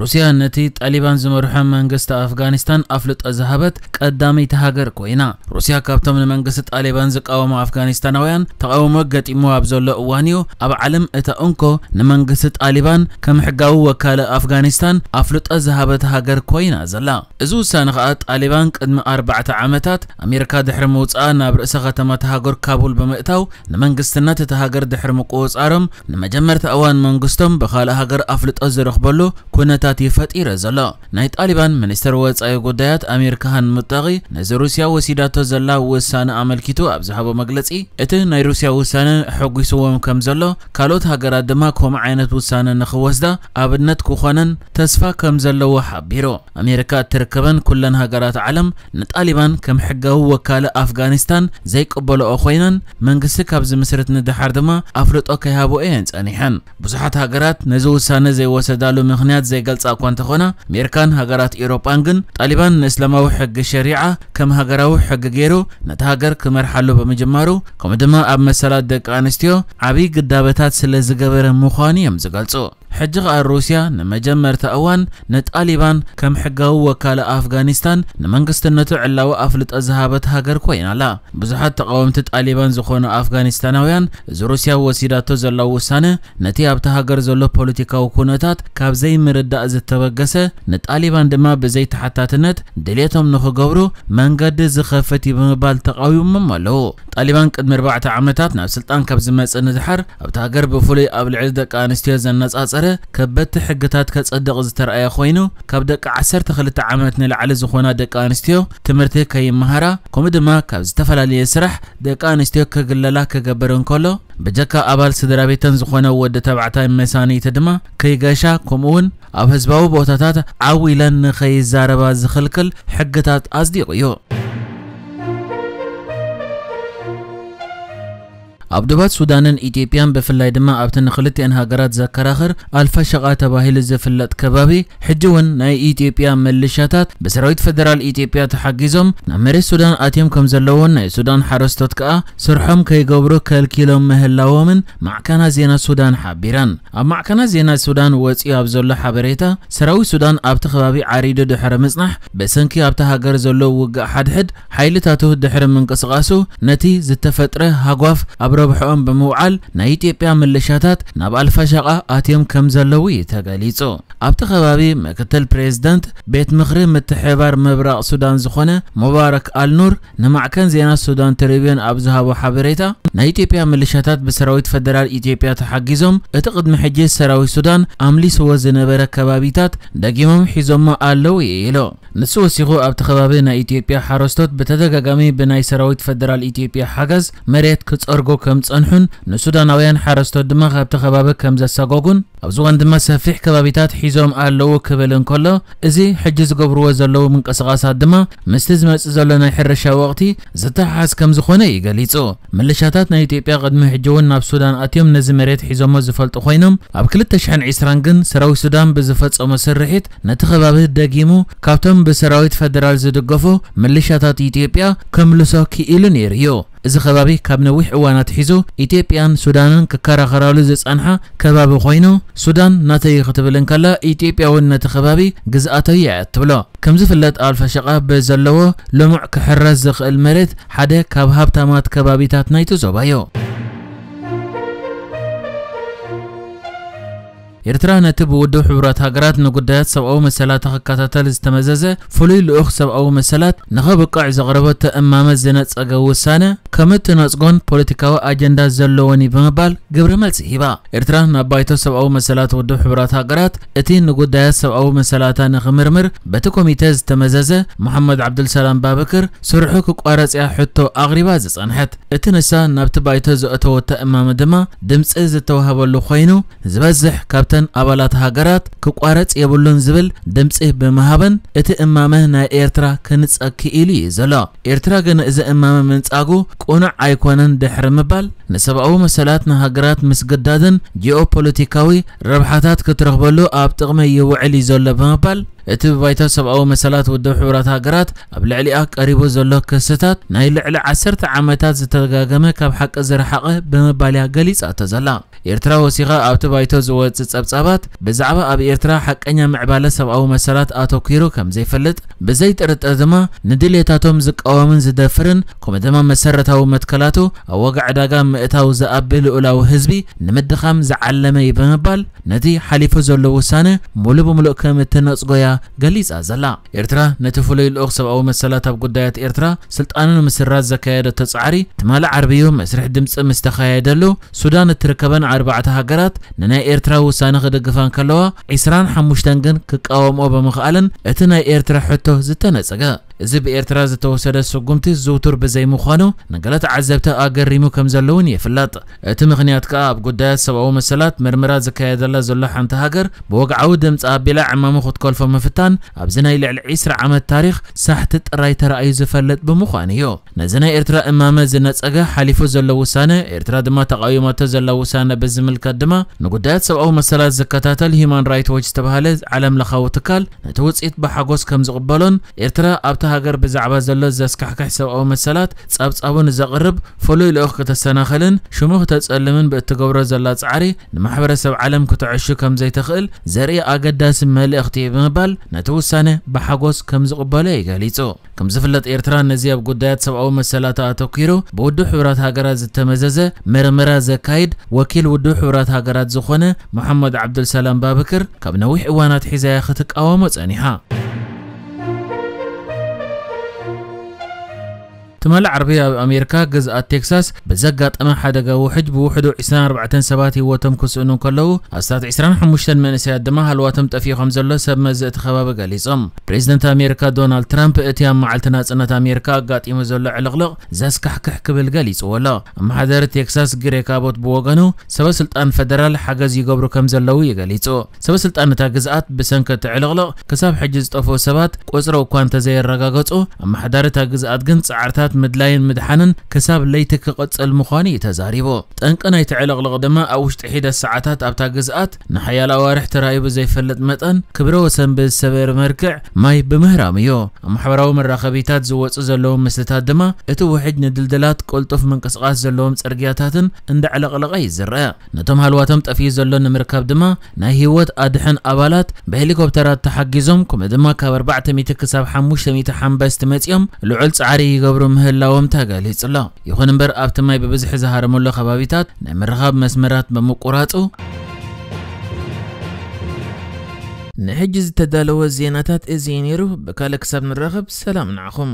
ሩስያ ነቲ ጣሊባን ዝመርሖ መንግስቲ ኣፍጋኒስታን ኣፍልጦ ዝሃበት ቀዳመይቲ ሃገር ኮይና። ሩስያ ካብቶም ንመንግስቲ ጣሊባን ዝቃወሙ ኣፍጋኒስታናውያን ተቓውሞ ገጢሙ ኣብ ዘሎ እዋን እዩ ኣብ ዓለም እታ እንኮ ንመንግስቲ ጣሊባን ከም ሕጋዊ ወካለ ኣፍጋኒስታን ኣፍልጦ ዝሃበት ሃገር ኮይና ዘላ። እዚ ውሳነ ከኣ ጣሊባን ቅድሚ ኣርባዕተ ዓመታት ኣሜሪካ ድሕሪ ምውጻኣ ናብ ርእሰ ከተማ እታ ሃገር ካቡል ብምእታው ንመንግስትነት እታ ሃገር ድሕሪ ምቁጽጻሮም ንመጀመርታ እዋን መንግስቶም ብኻልእ ሃገር ኣፍልጦ ዝረኽበሉ ኩነታት እዩ ፈጢረ ዘሎ። ናይ ጣሊባን ሚኒስትር ወጻኢ ጉዳያት ኣሚር ካሃን ሙጣቂ ነዚ ሩስያ ወሲዳቶ ዘላ ውሳነ ኣመልኪቱ ኣብ ዝሃቦ መግለጺ፣ እቲ ናይ ሩስያ ውሳነ ሕጒስዎም ከም ዘሎ፣ ካልኦት ሃገራት ድማ ከምኡ ዓይነት ውሳነ ንኽወስዳ ኣብነት ክኾነን ተስፋ ከም ዘለዎ ሓቢሩ። ኣሜሪካ እትርከበን ኩለን ሃገራት ዓለም ንጣሊባን ከም ሕጋዊ ወካለ ኣፍጋኒስታን ዘይቅበልኦ ኮይነን፣ መንግስቲ ካብ ዝምስርት ንደሓር ድማ ኣፍልጦ ከይሃብኦ እየን ጸኒሐን። ብዙሓት ሃገራት ነዚ ውሳነ ዘይወሰዳሉ ምኽንያት ዘይገልጻ እኳ እንተኾና፣ ኣሜሪካን ሃገራት ኤውሮጳን ግን ጣሊባን ንእስላማዊ ሕጊ ሸሪዓ ከም ሃገራዊ ሕጊ ገይሩ ነቲ ሃገር ክመርሓሉ ብምጅማሩ፣ ከምኡ ድማ ኣብ መሰላት ደቂ ኣንስትዮ ዓብዪ ግዳበታት ስለ ዝገበረ ምዃኑ እዮም ዝገልጹ። ሕጂ ኸኣ ሩስያ ንመጀመርታ እዋን ንጣሊባን ከም ሕጋዊ ወካለ ኣፍጋኒስታን ንመንግስትነቱ ዕላዊ ኣፍልጦ ዝሃበት ሃገር ኮይና ኣላ። ብዙሓት ተቓወምቲ ጣሊባን ዝኾኑ ኣፍጋኒስታናውያን፣ እዚ ሩስያ ወሲዳቶ ዘላ ውሳነ ነቲ ኣብታ ሃገር ዘሎ ፖለቲካዊ ኩነታት ካብ ዘይምርዳእ ዝተበገሰ፣ ንጣሊባን ድማ ብዘይተሓታትነት ድሌቶም ንኽገብሩ መንገዲ ዝኸፍት እዩ ብምባል ተቓዊሞም ኣለዉ። ጣሊባን ቅድሚ ኣርባዕተ ዓመታት ናብ ስልጣን ካብ ዝመጽእ ንድሓር ኣብታ ሃገር ብፍሉይ ኣብ ልዕሊ ደቂ ኣንስትዮ ዘነጻጸረ ከበድቲ ሕግታት ከጸድቕ ዝተረኣየ ኮይኑ፣ ካብ ደቂ ዓሰርተ ክልተ ዓመት ንላዕሊ ዝኾና ደቂ ኣንስትዮ ትምህርቲ ከይመሃራ፣ ከምኡ ድማ ካብ ዝተፈላለየ ስራሕ ደቂ ኣንስትዮ ክግለላ ክገብር እንከሎ፣ ብጀካ ኣባል ስድራ ቤተን ዝኾነ ወዲ ተባዕታይ መሳንይቲ ድማ ከይገሻ፣ ከምኡ እውን ኣብ ህዝባዊ ቦታታት ዓው ኢለን ንኸይዛረባ ዝኽልክል ሕግታት ኣጽዲቑ እዩ። ኣብ ዶባት ሱዳንን ኢትዮጵያን፣ ብፍላይ ድማ ኣብቲ ንክልቲአን ሃገራት ዘከራኽር ኣልፋሸቃ ተባሂሉ ዝፍለጥ ከባቢ፣ ሕጂ እውን ናይ ኢትዮጵያ ምልሻታት ብሰራዊት ፈደራል ኢትዮጵያ ተሓጊዞም ናብ መሬት ሱዳን ኣትዮም ከም ዘለውን ናይ ሱዳን ሓረስቶት ከኣ ስርሖም ከይገብሩ ከልኪሎም ምህላዎምን ማዕከናት ዜና ሱዳን ሓቢረን። ኣብ ማዕከናት ዜና ሱዳን ወጺኡ ኣብ ዘሎ ሓበሬታ፣ ሰራዊት ሱዳን ኣብቲ ከባቢ ዓሪዱ ድሕሪ ምጽናሕ፣ ብሰንኪ ኣብታ ሃገር ዘሎ ውግእ ሓድሕድ ሓይልታቱ ድሕሪ ምንቅስቓሱ፣ ነቲ ዝተፈጥረ ሃጓፍ ኣብ ረብሕኦም ብምውዓል፣ ናይ ኢትዮጵያ ምልሻታት ናብ ኣልፋሻቃ ኣትዮም ከም ዘለዉ እዩ ተገሊጹ። ኣብቲ ከባቢ ምክትል ፕሬዝደንት ቤት ምኽሪ ምትሕብባር ምብራቕ ሱዳን ዝኾነ ሙባረክ ኣልኑር ንማዕከን ዜና ሱዳን ትሪቢዩን ኣብ ዝሃቦ ሓበሬታ፣ ናይ ኢትዮጵያ ምልሻታት ብሰራዊት ፈደራል ኢትዮጵያ ተሓጊዞም፣ እቲ ቅድሚ ሕጂ ሰራዊት ሱዳን ኣምሊስዎ ዝነበረ ከባቢታት ደጊሞም ሒዞሞ ኣለዉ እዩ ኢሉ። ንሱ ወሲኹ፣ ኣብቲ ከባቢ ናይ ኢትዮጵያ ሓረስቶት ብተደጋጋሚ ብናይ ሰራዊት ፈደራል ኢትዮጵያ ሓገዝ መሬት ክጸርጉ ከም ጸንሑን ንሱዳናውያን ሓረስቶት ድማ ካብቲ ከባቢ ከም ዘሰጎጉን፣ ኣብዚ እዋን ድማ ሰፊሕ ከባቢታት ሒዞም ኣለዉ ክብል እንከሎ፣ እዚ ሕጂ ዝገብርዎ ዘለዉ ምንቅስቓሳት ድማ ምስቲ ዝመጽእ ዘሎ ናይ ሕርሻ ወቕቲ ዝተሓሓዝ ከም ዝኾነ እዩ ገሊጹ። ምልሻታት ናይ ኢትዮጵያ ቅድሚ ሕጂ እውን ናብ ሱዳን ኣትዮም ነዚ መሬት ሒዞሞ ዝፈልጡ ኮይኖም፣ ኣብ ክልተ ሽሕን ዕስራን ግን ሰራዊት ሱዳን ብዝፈጸሞ ስርሒት ነቲ ከባቢ ደጊሙ ካብቶም ብሰራዊት ፈደራል ዝድገፉ ምልሻታት ኢትዮጵያ ከምልሶ ክኢሉ ነይሩ እዩ። እዚ ከባቢ ካብ ነዊሕ እዋን ኣትሒዙ ኢትዮጵያን ሱዳንን ክከራኸራሉ ዝጸንሓ ከባቢ ኮይኑ፣ ሱዳን ናተይ እዩ ክትብል እንከላ፣ ኢትዮጵያ እውን ነቲ ከባቢ ግዝኣተይ እያ እትብሎ። ከም ዝፍለጥ፣ ኣልፋሸቃ ብዘለዎ ልሙዕ ክሕረስ ዝኽእል መሬት ሓደ ካብ ሃብታማት ከባቢታት ናይቲ ዞባ እዩ። ኤርትራ ነቲ ብውድብ ሕቡራት ሃገራት ንጉዳያት ሰብኣዊ መሰላት ክከታተል ዝተመዘዘ ፍሉይ ልኡኽ ሰብኣዊ መሰላት ንኸብቅዕ ዘቕረበቶ እማመ ዝነጸገ ውሳነ ከም እትነጽጎን ፖለቲካዊ ኣጀንዳ ዘለዎን እዩ ብምባል ግብረ መልሲ ሂባ። ኤርትራ ናብ ባይቶ ሰብኣዊ መሰላት ውድብ ሕቡራት ሃገራት እቲ ንጉዳያት ሰብኣዊ መሰላታ ንኽምርምር በቲ ኮሚተ ዝተመዘዘ መሓመድ ዓብዱልሰላም ባብክር ስርሑ ክቋረጽ እያ ሕቶ ኣቕሪባ ዝጸንሐት። እቲ ንሳ ናብቲ ባይቶ ዘእተወቶ እማመ ድማ ድምጺ ዝተዋህበሉ ኮይኑ፣ ዝበዝሕ ካብተን ኣባላት ሃገራት ክቋረጽ የብሉን ዝብል ድምጺ ብምሃበን፣ እቲ እማመ ናይ ኤርትራ ክንጸግ ክኢሉ እዩ ዘሎ። ኤርትራ ግን እዚ እማመ ምንጻጉ ቅኑዕ ኣይኮነን ድሕሪ ምባል፣ ንሰብኣዊ መሰላት ንሃገራት ምስግዳድን ጂኦፖለቲካዊ ረብሓታት ክትረኽበሉ ኣብ ጥቕሚ ይውዕል እዩ ዘሎ ብምባል፣ እቲ ብባይቶ ሰብኣዊ መሰላት ውድብ ሕቡራት ሃገራት ኣብ ልዕሊኣ ቀሪቡ ዘሎ ክስታት ናይ ልዕሊ ዓሰርተ ዓመታት ዝተደጋገመ ካብ ሓቂ ዝረሓቐ ብምባል እያ ገሊጻቶ ዘላ። ኤርትራ ወሲኻ ኣብቲ ባይቶ ዝወጽእ ጸብጻባት ብዛዕባ ኣብ ኤርትራ ሓቀኛ ምዕባለ ሰብኣዊ መሰላት ኣተኲሩ ከም ዘይፈልጥ፣ ብዘይ ጥርጥር ድማ ንድሌታቶም ዝቃወምን ዝደፍርን ከምኡ ድማ መሰረታዊ መትከላቱ ኣብ ዋጋ ዕዳጋ ምእታው ዝኣቢ ልኡላዊ ህዝቢ ንምድኻም ዝዓለመ እዩ ብምባል ነቲ ሓሊፉ ዘሎ ውሳነ ሙሉ ብምሉእ ከም እትነጽጎ እያ ገሊጻ ዘላ። ኤርትራ ነቲ ፍሉይ ልኡኽ ሰብኣዊ መሰላት ኣብ ጉዳያት ኤርትራ ስልጣኑ ንምስራዝ ዘካየደቶ ጻዕሪ ትማሊ ዓርቢ እዩ። መስርሕ ድምጺ ምስ ተኻየደሉ ሱዳን እትርከበን ኣርባዕተ ሃገራት ንናይ ኤርትራ ውሳነ ክድግፋ እንከለዋ፣ ዒስራን ሓሙሽተን ግን ክቃወምኦ ብምኽኣለን እቲ ናይ ኤርትራ ሕቶ ዝተነጸገ። እዚ ብኤርትራ ዝተወሰደ ስጉምቲ ዝውቱር ብዘይምዃኑ ንገለ ተዓዘብቲ ኣገሪሙ ከም ዘሎ እውን ይፍለጥ። እቲ ምኽንያት ከኣ ኣብ ጉዳያት ሰብኣዊ መሰላት መርመራ ዝካየደላ ዘሎ ሓንቲ ሃገር ብወግዓዊ ድምጺ ኣቢላ ዕማሙ ክትኮልፎ ምፍታን ኣብዚ ናይ ልዕሊ ዒስራ ዓመት ታሪኽ ሳሕቲ ጥራይ ተራእዩ ዝፈልጥ ብምዃኑ እዩ። ነዚ ናይ ኤርትራ እማመ ዝነጸገ ሓሊፉ ዘሎ ውሳነ፣ ኤርትራ ድማ ተቓዊማቶ ዘላ ውሳነ ብዝምልከት ድማ ንጉዳያት ሰብኣዊ መሰላት ዝከታተል ሂዩማን ራይት ዎች ዝተባህለ ዓለም ለኻዊ ትካል ነቲ ውጽኢት ብሓጎስ ከም ዝቕበሎን ኤርትራ ኣብቲ ሃገር ብዛዕባ ዘሎ ዘስካሕክሕ ሰብኣዊ መሰላት ጸብጻቡ ንዘቕርብ ፍሉይ ልኡኽ ከተሰናኽልን ሽሙ ክተጸልምን ብእትገብሮ ዘላ ጻዕሪ ንማሕበረሰብ ዓለም ክትዕሹ ከም ዘይትኽእል ዘርኢ ኣገዳሲ መልእኽቲ እዩ ብምባል ነቲ ውሳነ ብሓጎስ ከም ዝቕበሎ እዩ ገሊጹ። ከም ዝፍለጥ ኤርትራ ነዚ ኣብ ጉዳያት ሰብኣዊ መሰላት ኣተኲሩ ብውድብ ሕቡራት ሃገራት ዝተመዘዘ መርመራ ዘካይድ ወኪል ውድብ ሕቡራት ሃገራት ዝኾነ መሓመድ ዓብዱልሰላም ባብክር ካብ ነዊሕ እዋን ኣትሒዛ እያ ክትቃወሞ ጸኒሓ። ትማሊ ዓርቢ ኣብ ኣሜሪካ ግዝኣት ቴክሳስ ብዘጋጠመ ሓደጋ ውሕጅ ብውሕዱ ዒስራን ኣርባዕተን ሰባት ህይወቶም ክስእኑ እንከለዉ ኣስታት ዒስራን ሓሙሽተን መንእሰያት ድማ ሃልዋቶም ጠፊኡ ከም ዘሎ ሰብ መዚ እቲ ከባቢ ገሊጾም። ፕሬዚደንት ኣሜሪካ ዶናልድ ትራምፕ እቲ ኣብ መዓልቲ ናጽነት ኣሜሪካ ኣጋጢሙ ዘሎ ዕልቕልቕ ዘስካሕክሕ ክብል ገሊጽዎ ኣሎ። ኣመሓዳሪ ቴክሳስ ግሬክ ኣቦት ብወገኑ ሰበ ስልጣን ፈደራል ሓገዝ ይገብሩ ከም ዘለዉ እዩ ገሊጹ። ሰበ ስልጣን እታ ግዝኣት ብሰንኪ እቲ ዕልቕልቕ ክሳብ ሕጂ ዝጠፍኡ ሰባት ቁጽሪ እኳ እንተዘየረጋገጹ፣ ኣመሓዳሪ እታ ግዝኣት ግን ጻዕርታት ምድላይን ምድሓንን ክሳብ ለይቲ ክቕጽል ምዃኑ እዩ ተዛሪቡ። ጠንቂ ናይቲ ዕልቕልቕ ድማ ኣብ ውሽጢ ሒደት ሰዓታት ኣብታ ግዝኣት ንሓያሎ ኣዋርሕ ተራእዩ ብዘይፈልጥ መጠን ክብረ ወሰን ብዝሰበረ መልክዕ ማይ ብምህራም እዩ። ኣብ ማሕበራዊ መራኸቢታት ዝወጹ ዘለዉ ምስልታት ድማ እቲ ውሕጅ ንድልድላት ቅልጡፍ ምንቅስቓስ ዘለዎም ጽርግያታትን እንዳዕለቕለቐ እዩ ዝረአ። ነቶም ሃልዋቶም ጠፊኡ ዘሎ ንምርካብ ድማ ናይ ህይወት ኣድሕን ኣባላት ብሄሊኮፕተራት ተሓጊዞም ከምኡ ድማ ካብ ኣርባዕተ ሚእቲ ክሳብ ሓሙሽተ ሚእቲ ሓምበስቲ መጺኦም ልዑል ጻዕሪ ይገብሩ ምህላዎም ተገሊጹ ኣሎ። ይኹን እምበር ኣብቲ ማይ ብብዝሒ ዝሃረመሉ ከባቢታት ናይ ምርኻብ መስመራት ብምቁራጹ ንሕጂ ዝተዳለወ ዜናታት እዚ እዩ ነይሩ። ብካልእ ክሳብ ንራኸብ ሰላም ንዓኹም።